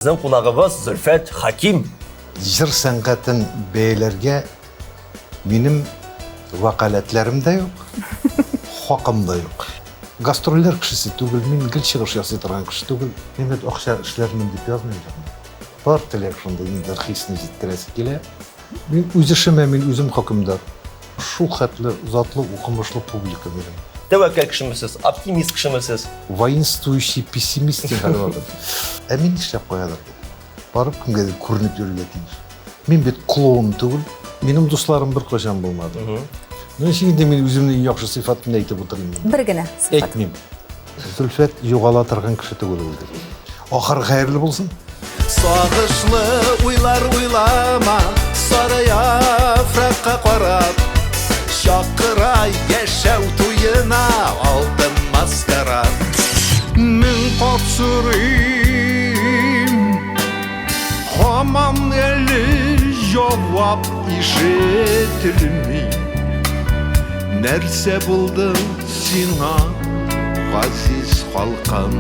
Безнең кунагыбыз Зөлфәт Хаким. Җыр сәнгатен бәяләргә минем вәкаләтләрем дә юк, хакым да юк. Гастрольләр кешесе түгел, мин гел чыгыш ясый торган кеше түгел. Мин бит акча эшләрмен дип язмыйм җырны. Бар теләк шундый ниндидер хисне җиткерәсе килә. Мин үз эшемә мин үзем хөкемдар. Шул хәтле затлы, укымышлы публика минем. Тәвәккәл кешеме сез, оптимист кешеме сез? Воинствующий пессимист дим һәрвакыт. Ә мин нишләп каядыр? Барып кемгәдер күренеп йөрергә тиеш. Мин бит клоун түгел. Минем дусларым беркайчан булмады. Ну, ничек инде мин үземнең иң яхшы сыйфатымны әйтеп утырыйм? Бер генә сыйфат. Әйтмим. Зөлфәт югала торган кеше түгел ул дип. Ахыр хәерле булсын. Сагышлы уйлар уйлама, сары яфракка карап, Чакыра яшәү туена алтын маскарад. Мең кат сорыйм, һаман әле җавап ишетелми. Нәрсә булды сиңа, газиз халкым?